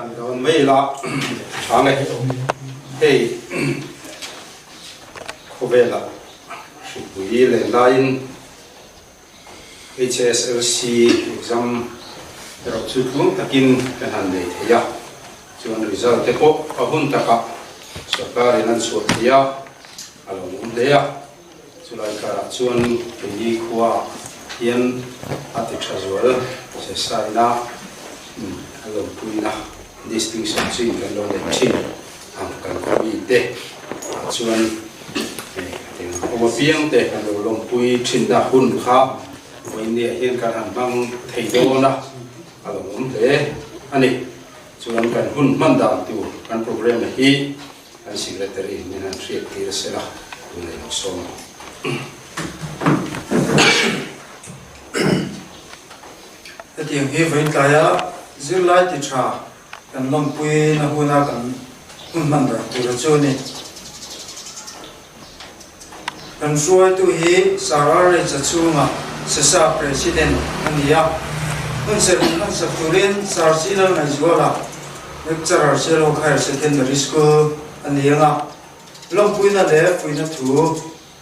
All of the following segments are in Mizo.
Tan dawn mai ila tha nge hei khawvela hripui len laiin HSLC exam erawh chu tluang takin kan han nei thei a, chuan result te pawh a hun takah sorkarin an chhuah thei a, a lo awm hle a. Chulai karah chuan keini khua hian a ti tha zual che saina a lawmpuina distinction chu in kan lo nei thin ang kan khaw te ah chuan eng awm apiang te kan lo lawmpui thinna hun kha vawinia hian kan han hmang thei dawn a, a lo awm hle a ni. Chuan kan hun hman dan tur kan programme hi Kan secretary min han hriat tir sela tun ei lo sawm ang. Hetiang hi vawiin tlaia zirlai ti tha kan lawmpui na huna kan hun hman dan tur a chu a ni. Kan hruaitu hi Sarah Reitz-a chhunga SESA President a ni a. Hun serh hmansak turin Sir C. Lalngaihzuala, Lecturer Sialhawk Higher Secondary School a ni ang a. Lawmpuina leh fuihna thu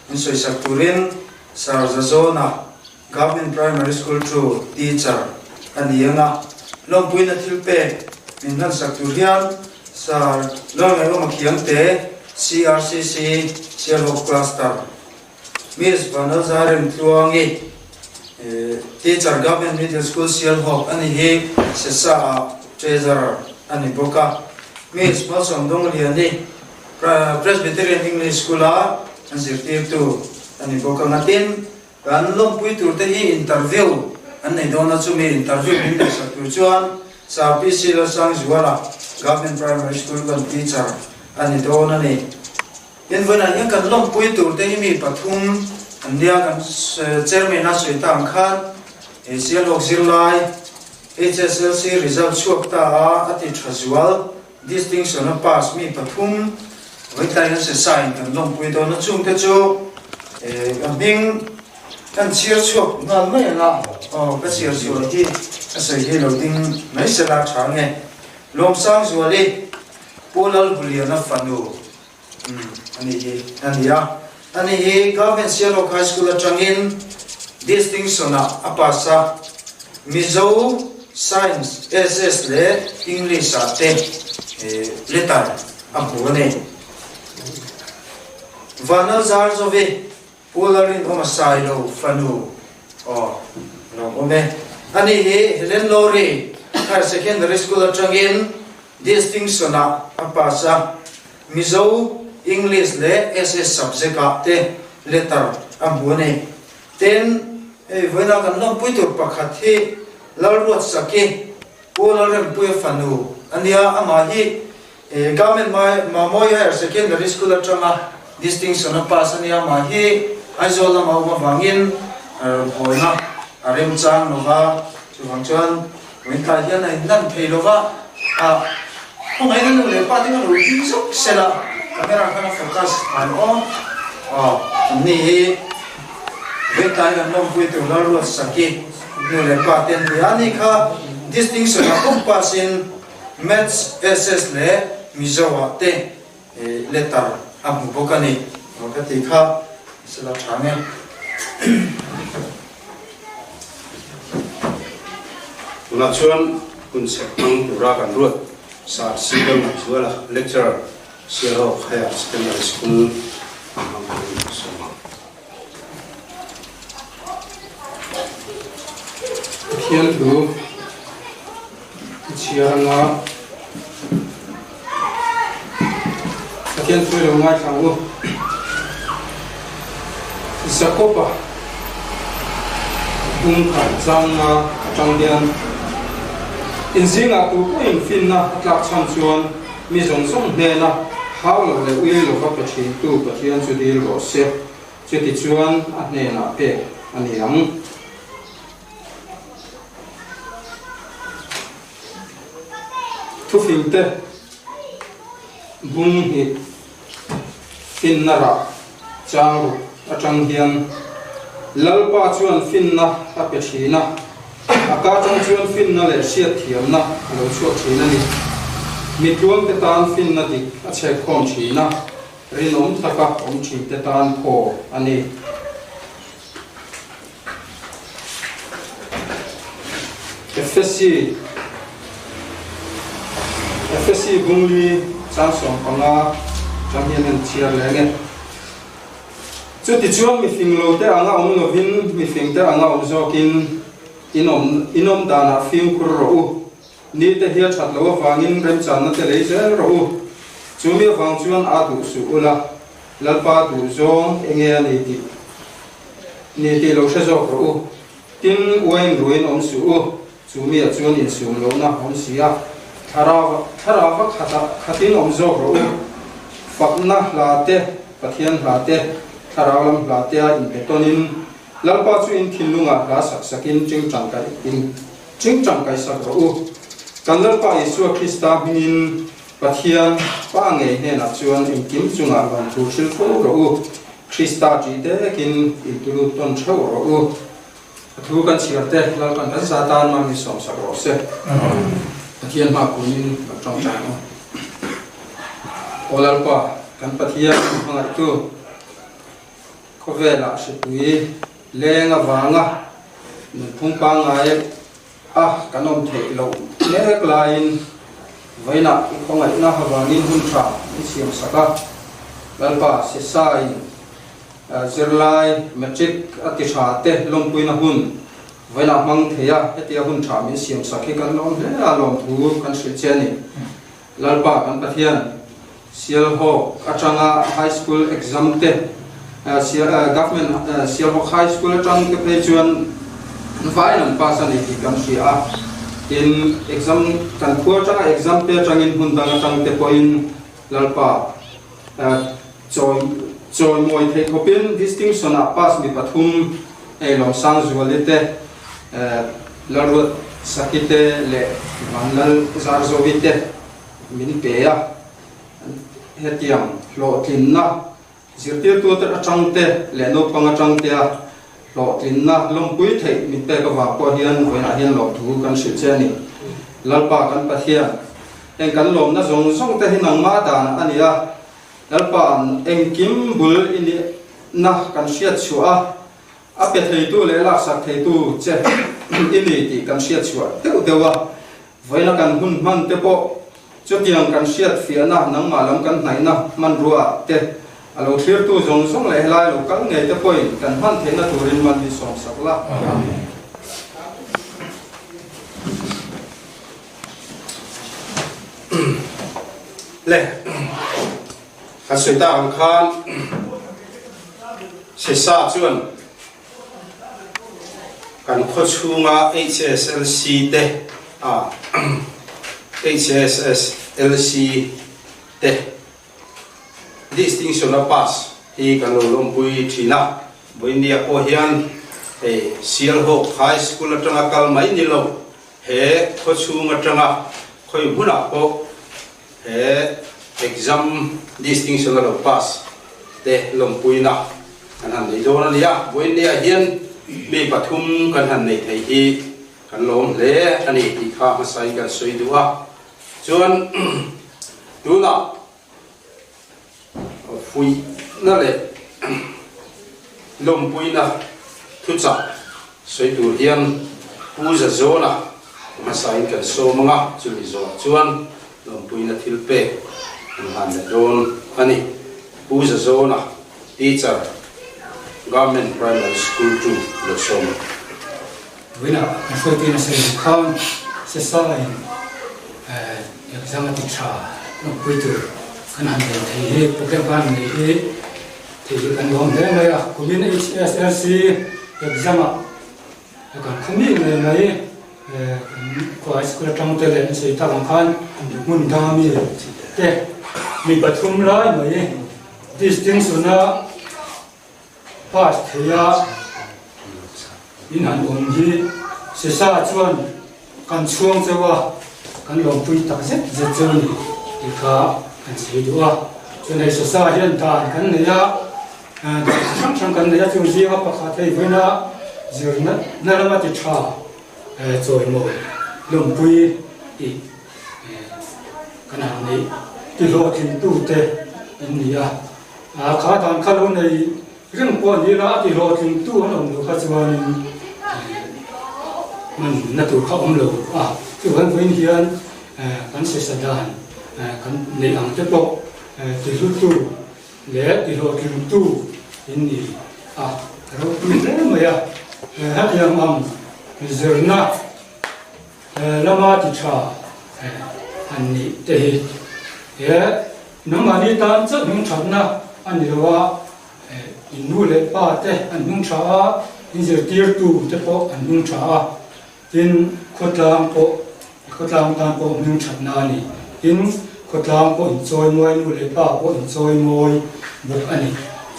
min sawisak turin Sir Zazawna, Government Primary School 2 Teacher a ni ang a. Lawmpuina thil pek min hmansak tur hian Sir Lalngaihawma Khiangte, CRCC Sialhawk Cluster, Miss Vanalzarem Tluangi, Teacher Government Middle School Sialhawk a ni hi Sesa-ah Treasurer a ni bawk a. Miss Malsawm Dawngliani, Presbyterian English School-a an zirtirtu a ni bawk ang a. Tin, Kan lawmpui tur te hi interview an nei dawn a, chumi interview min ngaihsak tur chuan Sir PC Lalsangzuala, Government Primary School kan teacher a ni dawn a ni. Tin, vawiinah hian kan lawmpui tur te hi mi pathum an nia, kan chairman a sawi ta ang khan Sialhawk zirlai HSLC result chhuak ta a, a ti tha zual, distinction a pass mi pathum vawitlai hian se sign kan lawmpui dawn a, chungte chu ka hming kan chhiar chhuak nghal mai ang a, aw ka chhiar chhuah hi ka sawi hi lo ding mai se la tha nge Lawmsangzuali Pu Lalhuliana fanu a ni hi a ni a, ani hi Government Sialhawk High School atangin distinction ah a pass a, Mizo Science, SS leh English ah te letter a hmu a ni. Vanlalzar Zovi, Pu Lalrinawma Sailo fanu aw lo awm e. Ani hi Helen Lowry Higher Secondary School atangin Distinction ah a pass a, Mizo, English leh SS subject ah te letter a hmu a ni. Tin, hei vawiina kan lawmpui tur pakhat hi Lalruatsaki, Pu Lalrempuia fanu a nia, amah hi Government Mamawii Higher Secondary School atanga distinction a pass a nia, amah hi Aizawl lama awm avangin rawn a remchang lo va, chuvang chuan vawiin hian a inlan thei lo va, a khawngaihna nu leh pa te kha lo ding zawk se la, camera khan a focus an awm aw, anni hi vawiin tlai kan lawmpui tur Lalruatsaki nu leh pa te an ni a, ani kha distinction a pawm pass in Maths, SS leh Mizo ah te letter a hmu bawk a ni. Aw ka tih kha sela tha nge. Tunah chuan hun chhek hmang tura kan ruat Sir Sigal Ngaihzuala, Lecturer, Sialhawk Higher Secondary School a hmang turin ka sawm ang. Pathian thu i chhiar anga Pathian thu i lo ngaithla ang u. Jakob-a bungkhat changna atang hian inzingah tu pawhin finna a tlak chhan chuan Mi zawng zawng hnena hau lo leh ui lova pe thintu Pathian chu dil rawh se, chutichuan a hnenah pek a ni ang. Thufingte bung hnih finna rah chang ruk atang hian Lalpa chuan finna a pe thin a, a ka tang chuan finna leh hriatthiamna a lo chhuak thin a ni. Mi tluangte tan finna dik a chhekkhawm thin a, rinawm taka awm thinte tan phaw a ni. Efesi Efesi bungli chang 15 tang hian an chhiar leh ange. Chutichuan mifing lote anga awm lovin mifingte anga awm zawkin in awm in awm danah fimkhur rawh u. Nite hi a that loh avangin remchanna te lei zel rawh u. Chumi avang chuan a duh suh ula, Lalpa duh zawng enge a ni tih ni tih lo hre zawk rawh u. Tin, uain ruin awm suh u, chumi ah chuan insum lohna a awm si a, thlarau thlarauva khatah khatin awm zawk rawh u. Fakna hla te, Pathian hla te, thlarau lam hla te a inpe tawnin Lalpa chu in thinlungah hla sak sakin tingtangkai in tingtangkai sak rawh u. Kan Lalpa Isua Krista hmingin Pathian Pa ngei hnenah chuan engkim chungah lawmthu hrilh fo rawh u. Krista ṭih dekin intulut tawn ṭheuh rawh u. A thu kan chhiar te Lalpan kan za tan mami sawmsak rawh se. Pathian hma kunin lo ṭawngṭai ang. Aw Lalpa, kan Pathian hmangaihtu. Khawvelah hripui leng avanga nunphung pangngai a kan awm theih loh mek laiin vawiinah i khawngaihna avangin hun tha min siam sak a. Lalpa Sesaiin zirlai matric a ti tha te lawmpuina hun vawiinah hmang thei a, hetia hun tha min siam sak hi kan lawm hle a, lawmthu kan hrilh che a ni. Lalpa kan Pathian, Sialhawk atanga High School exam te, Government Sialhawk High School atang te phei chuan vai an pass a ni tih kan hria a. Tin, exam kan khua atanga exam te atangin hmun dang atang te pawhin Lalpa chawi chawimawi theih khawpin distinction ah pass mi pathum hei Lawmsangzuali te, Lalruat Saki te leh Vanlal Zarzovi te min pe a, hetiang hlawhtlinna zirtirtute atangte leh naupang atangtea hlawhtlinna lawmpui theih min pek avang pawh hian vawiinah hian lawmthu kan hrilh che a ni. Lalpa kan Pathian, heng kan lawmna zawng zawng te hi nangmah dan a ni a, Lalpa engkim bul i nihna kan hriat chhuah a, A pe theitu leh laksak theitu che i ni tih kan hriat chhuah deuh deuh a, vawiina kan hun hman te pawh chutiang kan hriat fiahna nangmah lam kan hnaihna hmanrua te a lo thlirtu zawng zawng leh helai lo kal ngei te pawhin kan hman theihna turin man hi sawmsak la. Le. Kan sawi tak ang khan Sesa chuan kan khaw chhunga HSLC te a HSSLC te distinction a pass hi kan lo lawmpui thin a. Vawinia pawh hian hei Sialhawk High School atanga kal mai ni lo he khaw chhung atanga khawi hmunah pawh He exam distinction a lo pass te lawmpuina kan han nei dawn a ni a, vawiinniah hian mi pathum kan han nei thei hi kan lawm hle a ni tih kha hmasain kan sawi duh a. Chuan tunah fuihna leh lawmpuina thuchah sawi tur hian Pu Zazawna hmasain kan sawm ang a, chumi zawh chuan lawmpuina thil pek an han leh dawn a ni. Pu Zazawna, Teacher, Government Primary School 2, lo sawm ang. Vawiinah kan hruaitu in a sawi ang khan Sesaiin exam a ti tha lawmpui tur kan han nei thei hi program kan han nei hi thei hi kan lawm hle mai a. Kumin HSLC exam ah kan khaw mi ngei mai kan khua high school atang te leh an sawi tak ang khan hmun danga mi te mi pathum lai mai distinction a Pass thei a in han awm hi Sesa chuan kan chhuang cheu a, kan lawmpui tak zet zet cheu a ni tih kha kan sawi duh a. Chuan hei Sesa hian dan kan nei a, dan chi hrang hrang kan nei a, chung zinga pakhat hei vawiina zirna lama ti tha chawimawi lawmpui tih. kan han neih ti hlawhtlingtute an ni a. Kha dan kha lo nei reng pawh ni ila a ti hlawhtlingtu an awm lo kha chuanin hman na tur kha awm lo a. Chuvang vawiin hian kan sesa dan kan neih ang te pawh ti hlutu leh ti hlawhtlingtu in ni a, ropui hle mai a. Hetiang ang zirna lama ti tha an nih te hi he nangmahni tan chauh hming thatna a ni lo a, in nu leh pa te an hming tha a, in zirtirtu te pawh an hming tha a. Tin, khawtlang pawh, khawtlang tan pawh hming thatna a ni. Tin, khawtlang pawh inchawi mawi, nu leh pa pawh inchawi mawi bawk a ni.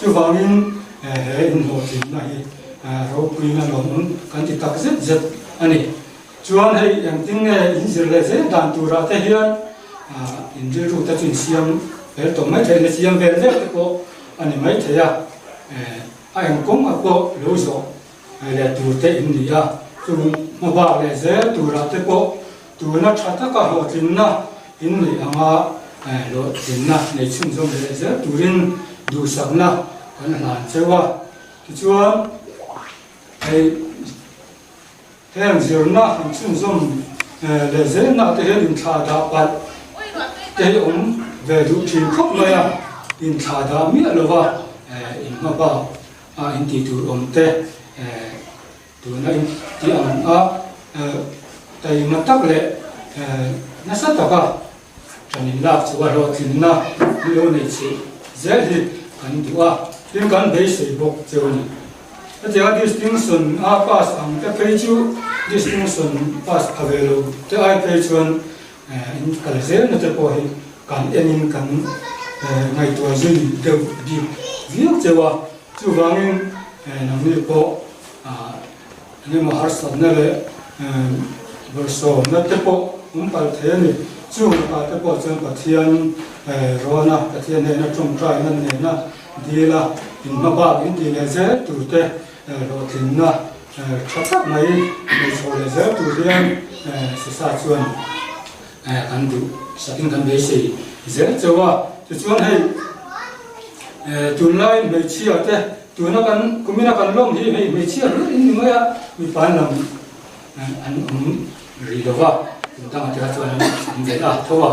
Chuvangin he inhlawhtlinna hi ropuina lawmawm kan ti tak zet zet a ni. Chuan hei engtin nge in zir leh zel dan turah te hian in rilru te chu insiam fel tawh mai thei, insiam vel vel te pawh a ni mai thei a, a engkawng a pawh lo zawh leh tur te in ni a, chung hmabak leh zel turah te pawh tuna tha taka hlawhtlinna in neih anga hlawhtlinna nei chhunzawm leh zel turin duhsakna kan hlan cheu a. Tichuan, hei heng zirna han chhunzawm leh zelna te hian inthlahdah palh te hi awm ve duh thin khawp mai a, inthlahdah miah lova inhmabak a in tih tur awm te tuna in tih ang a taima tak leh nasa taka ṭan in lak chu a hlawhtlinna ni lo nei chhe zel hi kan duh a, tin kan beisei bawk cheu a ni. Hetianga distinction a pass ang te phei chu distinction pass pha ve lo te ai phei chuan in kal zelna te pawh hi kan enin kan ngaihtuah zui deuh bik viau cheu a, chuvangin nangni pawh engemaw harsatna leh bawlhsawmna te pawh awm palh thei a ni. Chung lakah te pawh chuan Pathian rawna, Pathian hnena tawngtaina nena dila inhmabak in tih leh zel tur te hlawhtlinna Tha tak mai hmeichhe leh zel tur hian Sisa chuan kan duh sakin kan beisei zel chauh a. Tichuan hei tunlai hmeichhia te tuna kan kumina kan lawm hi hei hmeichhia hlir in ni mai a, mipa an lam an awm rih lo va, kum dangah te kha chuan an awm ve a tho a.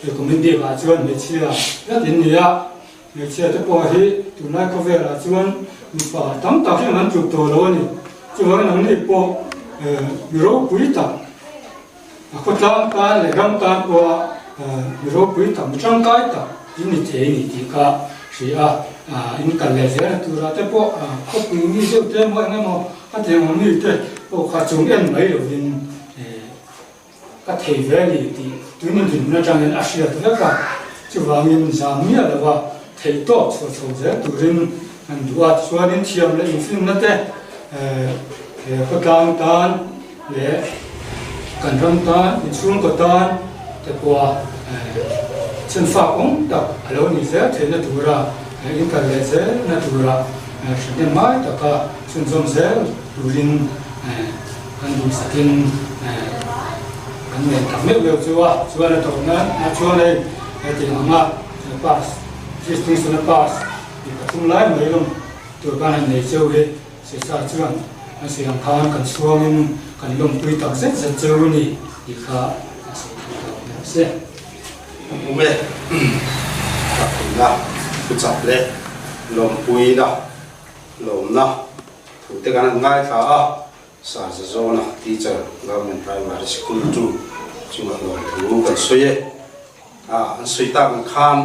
Hei kumin bikah chuan hmeichhia vek in ni a. Hmeichhia te pawh hi tunlai khawvelah chuan mipa tam tak hian an tluk tawh lo a ni. Chuvangin anni pawh mi ropui tak, a khawtlang tan leh ram tan pawha mi ropui tak, mi tangkai tak in ni thei a ni tih kha hria a, in kal leh zelna turah te pawh khawpui mi deuh te emaw eng emaw a tiang ang mi te pawh kha chung en mai lovin Ka thei ve a ni tih tunin dinhmun atangin a hriat vek a, chuvangin zam miah lova theih tawk chhuah chho zel turin an duh a, tichuanin thiam leh infinna te he khawtlang tan leh kan ram tan, inchhungkaw tan te pawha chhenfak awm tak a lo nih zel theihna tura inkal leh zelna tura hrehnem ngai taka chhunzawm zel turin Kan duhsakin kan nen tak meuh meuh chu a, chuan a tawp nan a chuan hei heti ang a pass distinction a pass ti pathum lai mai lawm tur khan han nei cheu hi Sesa chuan an sawi ang khan kan chhuangin kan lawmpui tak zet zet cheu a ni tih kha a sawi thei tawh ber se. Awm e, ka theihna thuchak leh lawmpuina lawmna Thute kan han ngaithla a, Sarza zawna teacher Government Primary School tu chungah lawmthu kan sawi e. A, an sawi tak ang khan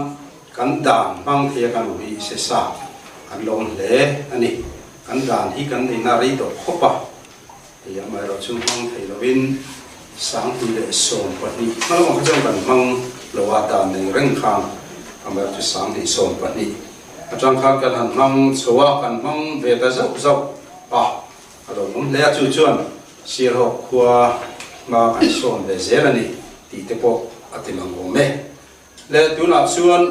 kan dan hmang thei a kan awm hi se sa kan lawm hle a ni. Kan dan hi kan neihna rei tawh khawp a, hei amaherawh chu hmang thei lovin Sangpui leh 12 hma lamah kha chuan kan hmang lo a, dan nei reng khan amaherawh chu 2012 Atang khan kan han hmang chho a, kan hmang ve ta zauh zauh a, a lo awm hle a, chu chuan Sialhawk khua hma kan sawn ve zel a ni tih te pawh a ti lang awm e. Le tunah chuan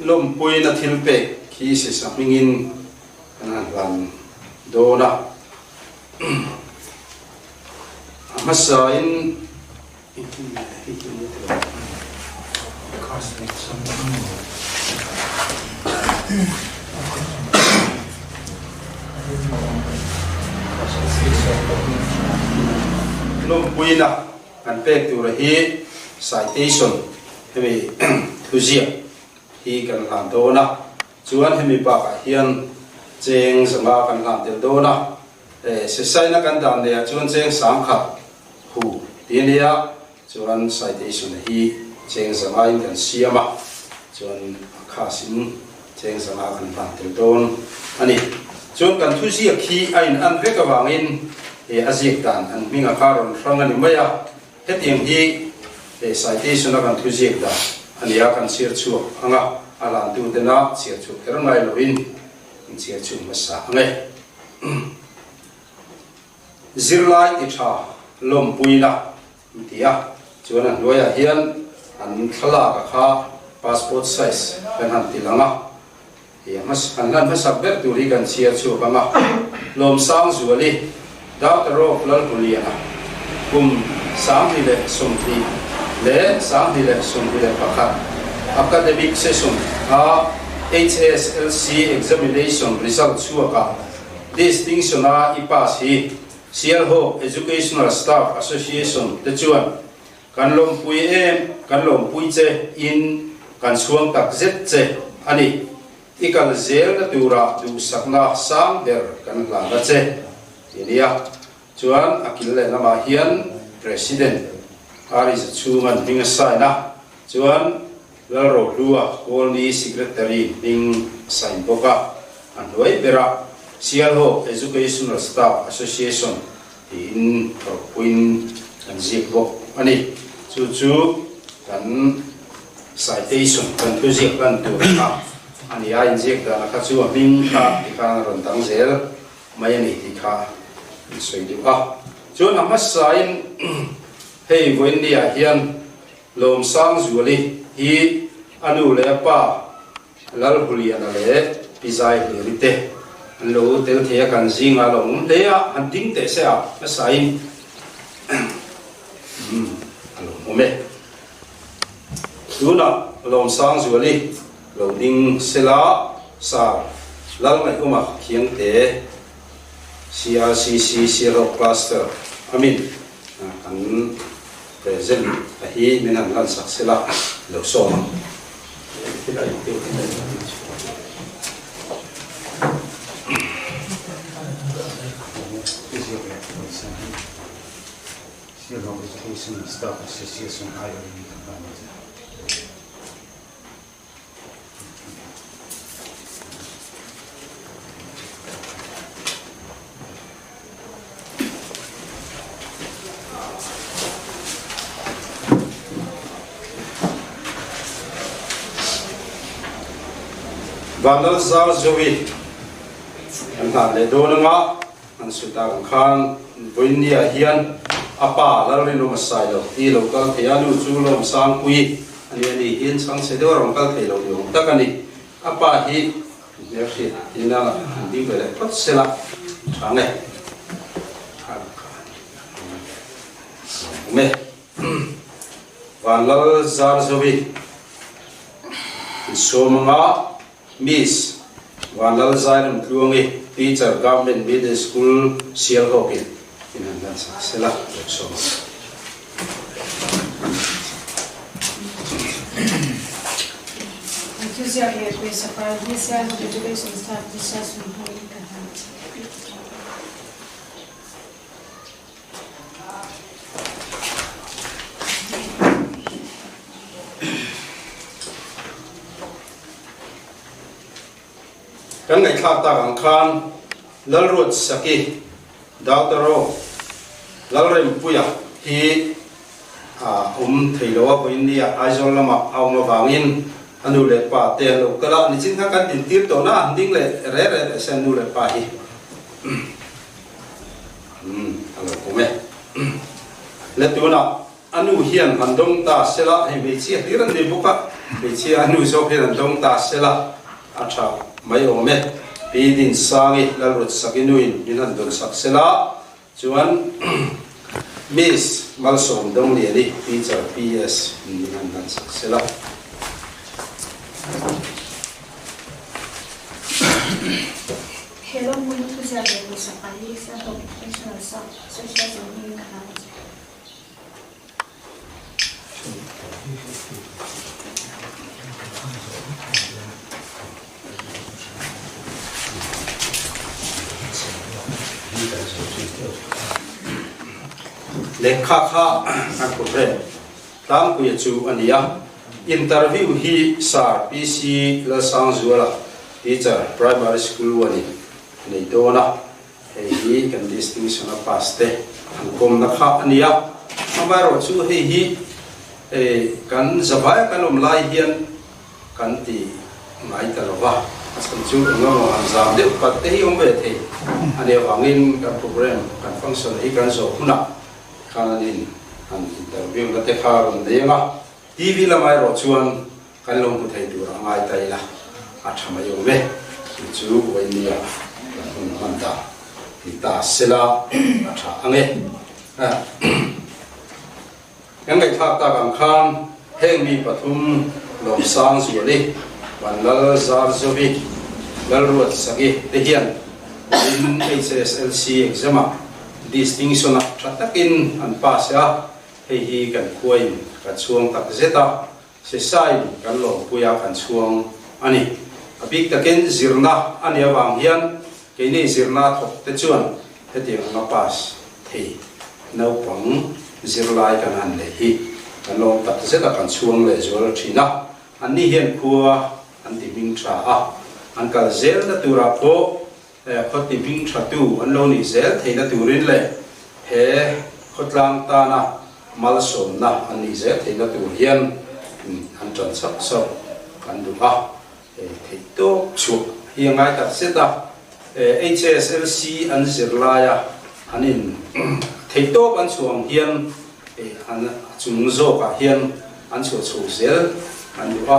lawmpuina thil pek khi sisa hmingin kan han hlan dawn a, a hmasain. Lawmpuina kan pek tura hi citation hemi thuziak hi kan hlan dawn a, chuan hemi bakah hian cheng zanga kan hlan tel dawn a, Sesaina kan dan lehah chuan cheng sangkhat hu ti a nia. Chuan citation hi cheng zanga in kan siam a, chuan a khas in cheng zanga kan hlan tel dawn a ni. Chuan kan thu ziak hi a in an vek avangin he a ziak dan an hming a kha rawn hrang a ni mai a, hetiang hi he citation a kan thu ziak dan a ni a, kan chhiar chhuak ang a, a hlantu tena chhiar chhuak kher ngai lovin in chhiar chhuak hmasa ang e. Zirlai ti tha lawmpuina an ti a, chuan a hnuaiah hian an thlalak a kha passport size kan han ti lang a, ih a hmasa an hlan hmasak ber tur hi kan chhiar chhuak ang a, Lawmsangzuali, Doctor of Lalhmuliana, kum 2020 leh 2021 academic session a HSLC examination result chhuakah Distinction a i pass hi Sialhawk Educational Staff Association te chuan kan lawmpui em, kan lawmpui che in kan chhuang tak zet che a ni. I kal zelna turah duhsakna sang ber kan hlan a che ti nia. Chuan a kil leh lamah hian President Ari Zachhunga'n hming a sign a, chuan Lalrohlua Kawlni Secretary hming a sign bawk a, a hnuai berah Sialhawk Educational Staff Association tiin thawhpuiin an ziak bawk a ni. Chu chu kan citation, kan thuziak lan tur kha a ni a, inziak dana kha chu a hming kha tikhan a rawn dang zel mai a ni tih kha an sawi duh a. Chuan a hmasain hei vawiinniah hian Lawmsangzuali hi a nu leh a pa Lalhuliana leh Pi Zaihliri te an lo tel thei a, kan zingah a lo awm hle a, han ding teh se a hmasain a lo awm e. Tunah Lawmsangzuali lo ding sela Sir Lalngaihawma Khiangte CRCC Sialhawk Cluster amin kan Present a hi min han lan sak sela lo sawm ang. Vanlal zar Zoe an hlan leh dawn anga an sawi tak ang khan vawiinniah hian a pa Lalrinawma Sailo hi lo kal thei a, nu chu Lawmsangpuii a ni a ni hian chhangchhe deuh a rawn kal thei lo ni awm tak a ni. A pa hi hmelhriat ina an ding ve leh phawt sela tha nge awm e. Vanlal Zarzovi insawm anga Miss Vanlal Zairam Tluangi Teacher Government Middle School Sialhawkin in han hlan sak sela sawm ang. Enthusiast leh pawisa pai hi Sialhawk Education Staff Association hmangin ka hlan. Kan ngaihthlak tak ang khan Lalruat Saki Dautaro Lalrempuia hi a awm thei lo a, vawiin nia Aizawl lamah a awm avangin a nu leh pa te an lo kal a, nichin kha kan dintir tawh na, an ding leh re re teh se an nu leh pa hi a lo awm e. Le tunah a nu hian han dawng ta sela, hei hmeichhia hlir an ni bawk a, hmeichhia a nu zawk hian an dawng ta sela a tha mai awm e. Pi Dinsangi Lalrutsaki nuin min han dawn sak sela chuan Miss Malsawm Dawngliani Teacher PS min han dan sak sela. He lawmpuina thuziak leh duhsak ah hi Sialhawk Educational Association hmingin ka hlan a che. Lehkha kha an programme tlangpuia chu a ni a, interview hi Sir PC Lalsangzuala, teacher, Primary School 1 in nei dawn a. Hei hi kan distinction a pass te an kawmna kha a ni a, amaherawhchu hei hi kan zavaia kan awm lai hian kan ti ngai ta lo va, a chhan chu eng emaw han zam deuh pat te hi awm ve thei a nih avangin kan program kan function hi kan zawh hunah khan an in han interview na te kha rawn nei ang a, TV lamah erawh chuan Kan lo hmu thei tur a ngai ta ila, a tha mai awm e. Chu chu Wayne-a kan hun hman ta ti ta sela a tha ang e. Kan ngaihthlak tak ang khan heng mi pathum Lawmsang Zuali, Vanlal Zarzovi, Lalruat Sagi te hian in HSLC exam-ah distinction-ah tha takin an pass a, hei hi kan khuain kan chhuang tak zet a. Sesain kan lawmpui a kan chhuang a ni. A bik takin zirna a nih avang hian keini zirna thawk te chuan hetiang anga pass thei naupang zirlai kan han leh hi kan lawm tak zet a kan chhuang leh zual thin a. Anni hian khua an ti hming tha a, an kal zelna turah pawh khaw ti hming tha tu an lo nih zel theihna turin leh he khawtlang tana malsawmna an nih zel theihna tur hian an tan chauh chauh kan duh a, theih tawp chhuah hi a ngai tak zet a, HSLC an zir laia an in theih tawp an chhuah ang hian an chung zawkah hian an chhuah chho zel an duh a,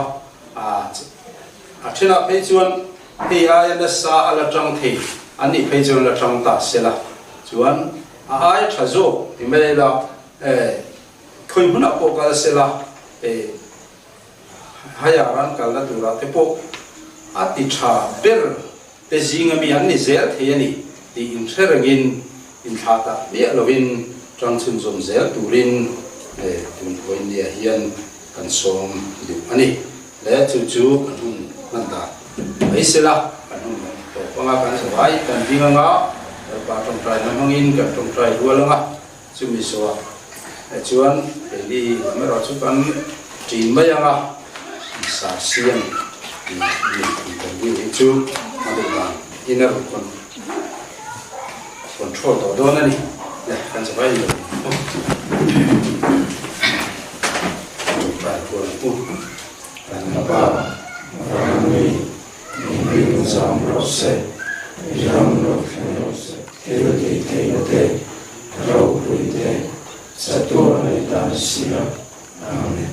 a thenah phei chuan Hei aia nasa a la tang thei an nih phei chuan la tang ta se la chuan a aia tha zawk ti mai ila eh khawi hmunah pawh kal se la eh higher an kalna turah te pawh a ti tha ber te zinga mi an ni zel thei a ni tih inhre rengin inthlah tak miah lovin tang chhunzawm zel turin eh tun Vawinia hian kan sawm duh a ni. Le chu chu kan hun hman dan mai sela, kan hun hman tawp anga kan zavai kan ding anga, Lalpa tawngtaina hmangin kan tawngtai rual anga, chumi zawhah chuan keini lam erawh chu kan ṭin mai anga, sa siam tih mi interview hi chu a duh dan in a rawn control tawh dawn a ni. Le kan zavai lo ang. Tawngtai rual ang u. Kan Pa, ram mi, i hming zam rawh se, i ram lo thleng rawh se, thil tih theihna te, ropui te, chatuan a i tan si a. Amen.